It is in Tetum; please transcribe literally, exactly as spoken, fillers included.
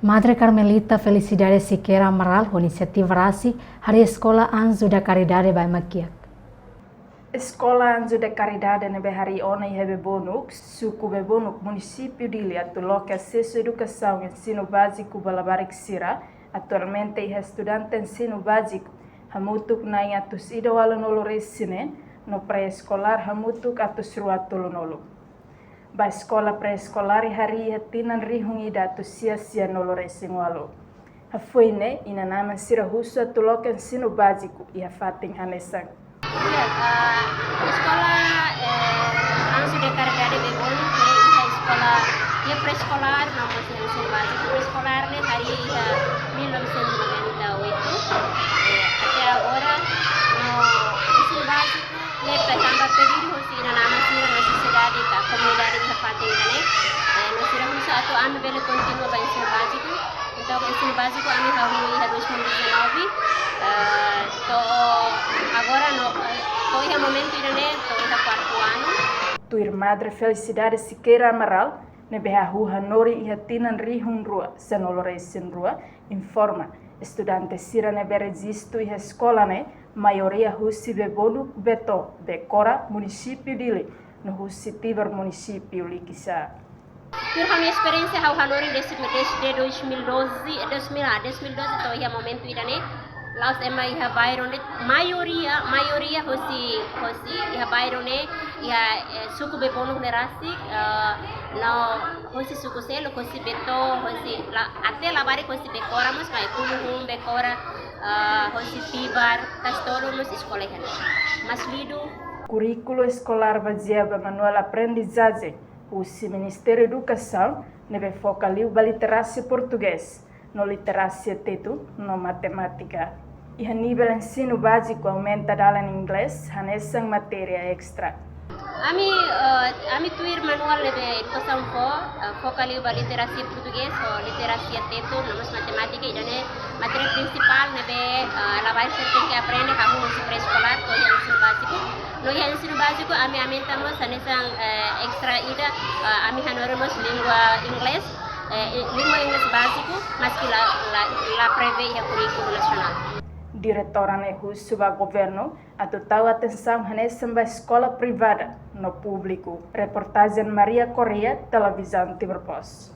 Madre Carmelita Felicidade Sequeira Amaral ho inisiativa rasik harii Eskola Anjo da Caridade ba ema kiak. Eskola Anjo da Caridade ne'ebé harii ona iha Bebonuk, suku Bebonuk, munisípiu Dili, atu loke asesu edukasaun ensinu báziku ba labarik sira, atualmente iha estudante ensinu báziku hamutuk na'in atus ida ualunulu resin neen, no pré-eskolár hamutuk atus rua tolunulu. Ba eskola pré-eskolár harii iha tinan rihun ida atus sia sianulu resin ualu. Hafoin ne'e, inan-aman sira husu atu loke ensinu báziku iha fatin hanesan. Iya, eh, eskola, eh, Anjo da Caridade Bebonuk ne'e iha eskola, iha pré-eskolár, no mós iha ensinu báziku. Pré-eskolár ne'e harii iha mil novecentos e noventa e oito, eh, até agora, no ensinu báziku ne'e pe tanba pedidu husi inan-aman sira no sosiedade ka komunidade iha fatin ida-ne'e. Eh, no sira husu atu ami bele kontinua ba ensinu báziku. Entaun, ensinu báziku ami hahú iha dois mil e dezanove, eh, to'o agora no, eh, to'o iha momentu ida-ne'e, to'o iha kuartu anu. Tuir Madre Felicidade Sequeira Amaral, ne'ebé hahú hanorin iha tinan rihun rua sianulu resin rua, informa, estudante sira ne'ebé rejistu iha eskola ne'e, maioria husi Bebonuk, Beto, Becora, munisípiu Dili, no husi Tibar, munisípiu Likisá. Tuir ha'u-nia esperiénsia, ha'u hanorin desde, desde dois mil e doze, dois mil, ah, dois mil e doze to'o iha momentu ida-ne'e, la'ós ema iha bairru ne'e, maioria, maioria husi, husi iha bairru ne'e, iha, eh, suku Bebonuk ne'e rasik, eh, no husi suku seluk, husi Beto, husi la, até labarik husi Becora mós, mai Kuluhun, Becora, eh, husi Tibar, Kastolu mós eskola iha ne'e. Mas lidu. Kurríkulu eskolár bazeia ba manuál aprendizajen husi Ministériu Edukasaun, ne'ebé foka liu ba literasia portugés, no literasia tetu, no matemátika. Iha nivel ensinu báziku aumenta dalan inglés, hanesan matéria estra. Ami, eh, ami tuir manuál ne'ebé edukasaun fó, eh, foka liu ba literasia portugés, ho literasia tetu, no mós matemátika, ida-ne'e matéria prinsipál ne'ebé, eh, labarik sira tenke aprende hahú husi pré-eskolár to'o iha ensinu báziku. No iha ensinu báziku, ami aumenta mós hanesan, eh, estra ida, eh, ami hanorin mós língua inglés, eh, i-, língua inglés báziku, maski la, la, la prevee iha kurríkulu nasionál. Diretora ne'e husu ba governu atu tau atensaun hanesan ba eskola privada no públiku. Reportajen Maria Correia, Televizaun Timor Post.